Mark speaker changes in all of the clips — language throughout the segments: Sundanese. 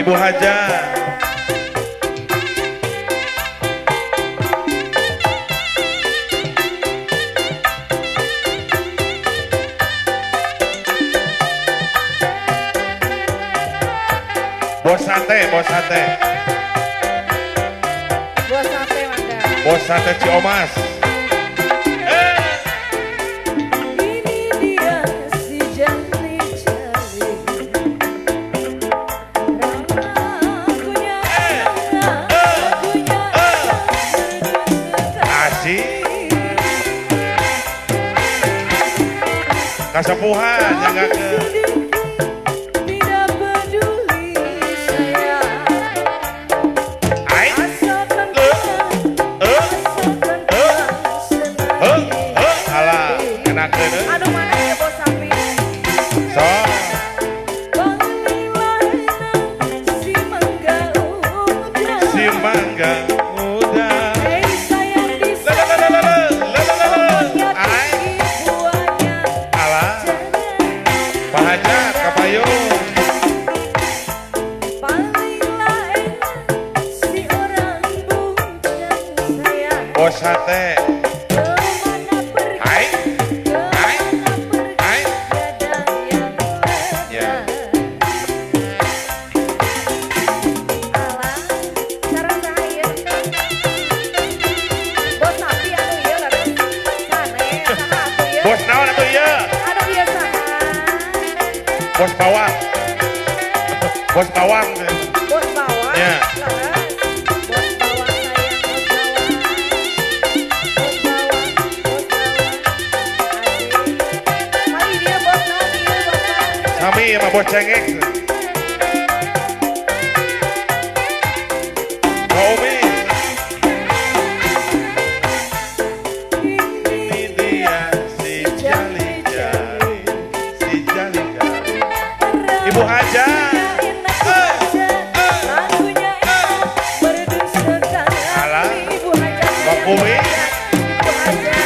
Speaker 1: Ibu Haja. Bos sate, bos sate.
Speaker 2: Bos sate mangga.
Speaker 1: Bos sate Ciomas.
Speaker 2: Ini dia si jali-jali. Lagunya enak, lagunya enak, merdu
Speaker 1: Asik. Kasepuhan yang gak ke.
Speaker 2: Tidak peduli saya.
Speaker 1: Ai.
Speaker 2: Asalkan pulang, asalkan pulang senang
Speaker 1: Heh, heh, alah, enakeun euy.
Speaker 2: Aduh, mana ya bos sapi?
Speaker 1: Sok.
Speaker 2: Palinglah enak si mangga udah.
Speaker 1: Si mangga muda.
Speaker 2: Hei sayang di
Speaker 1: La la la la la la la la la.
Speaker 2: pohonnya
Speaker 1: Ai.
Speaker 2: tinggi buahnya
Speaker 1: Alah,
Speaker 2: jangan.
Speaker 1: Pak Hajat kapayun.
Speaker 2: Palinglah enak si orang bujang sayang.
Speaker 1: Bos sate.
Speaker 2: Kemana pergi,
Speaker 1: Hai. Hai.
Speaker 2: kemana pergi,
Speaker 1: Hai.
Speaker 2: tiada yang
Speaker 1: Ya.
Speaker 2: larang. Alah, sareng saha ieu? Bos sapi anu ieu leres. Sanes, saha atuh ieu?
Speaker 1: Bos naon atuh ieu?
Speaker 2: Anu ieu saha?
Speaker 1: Bos bawang. Bos bawang.
Speaker 2: Bos bawang.
Speaker 1: Ya.
Speaker 2: Leres. Bos bawang sayang, bos bawang. Bos bawang, bos bawang. Asik. Kali dia bos naon ieu, Bapak?
Speaker 1: Sami sama bos cengek. Kak Umi. Ini dia si jali-jali, si jali-jali. Ibu Haja.
Speaker 2: Lagunya enak, merdu sekali.
Speaker 1: Alah.
Speaker 2: Ibu Haja.
Speaker 1: Kak Umi.
Speaker 2: Ibu Haja.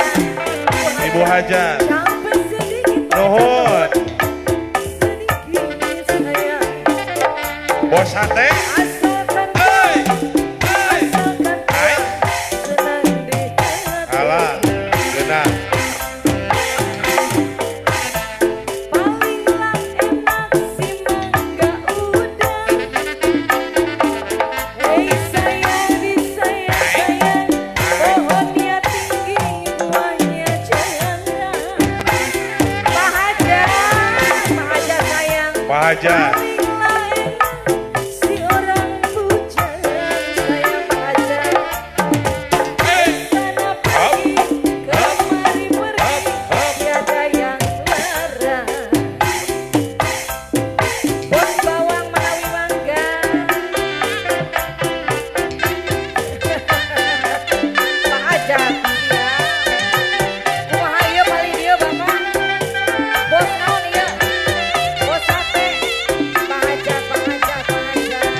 Speaker 1: Ibu Haja.
Speaker 2: Sampai sedikit.
Speaker 1: Nuhun.
Speaker 2: Sedikit sayang.
Speaker 1: Bos sate.
Speaker 2: Asalkan
Speaker 1: Hey. Hey.
Speaker 2: asalkan
Speaker 1: Hai.
Speaker 2: senang di hati.
Speaker 1: Alah, geunah.
Speaker 2: Palinglah enak si mangga udah. Hei sayang disayang sayang, pohonnya tinggi buahnya jangan. Pak Hajar, Pak Hajar sayang.
Speaker 1: Pak Hajar.
Speaker 2: Palinglah enak si orang bujang sayang Pak Hajar. Sana pergi, kemari pergi, tiada yang larang. Bos bawang menawi mangga. Pak Hajat, ya. Kumaha ieu paling dieu Bapak? Bos naon ieu? Bos sate. Pak Hajat, Pak Hajat, Pak Hajat.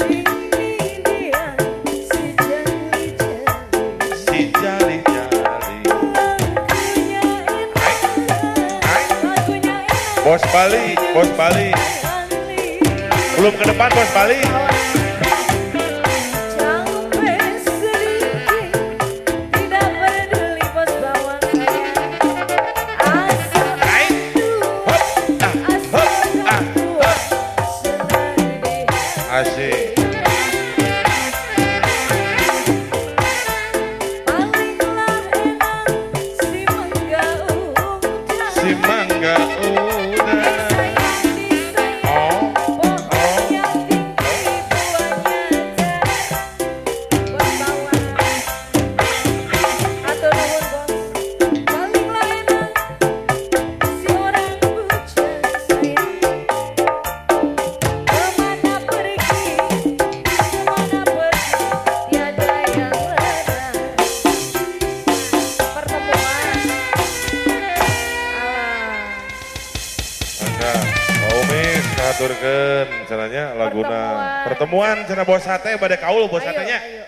Speaker 2: Ini dia si jali-jali.
Speaker 1: Si jali-jali.
Speaker 2: Lagunya enak,
Speaker 1: Hai.
Speaker 2: lagunya enak.
Speaker 1: Bos Bali, bos Bali. Belum ke depan bos Bali.
Speaker 2: Sampai sedikit tidak peduli bos bawang sayang. Asalkan
Speaker 1: Hai. Hop, ah, hop,
Speaker 2: asalkan
Speaker 1: ah,
Speaker 2: tua senang di hati.
Speaker 1: Asik.
Speaker 2: Palinglah enak si mangga udah.
Speaker 1: Si mangga udah.
Speaker 2: Sayang disayang.
Speaker 1: Oh,
Speaker 2: Pohonnya tinggi buahnya jangan. Bos bawang. Hatur nuhun bos. Palinglah enak si orang bujang sayang. Kemana pergi, kemana pergi, tiada yang larang. Pertemuan. Alah.
Speaker 1: Dihaturkeun cenah nya laguna
Speaker 2: Pertemuan.
Speaker 1: pertemuan cenah bos sate bade kaul bos
Speaker 2: Ayo,
Speaker 1: satenya.
Speaker 2: ayo.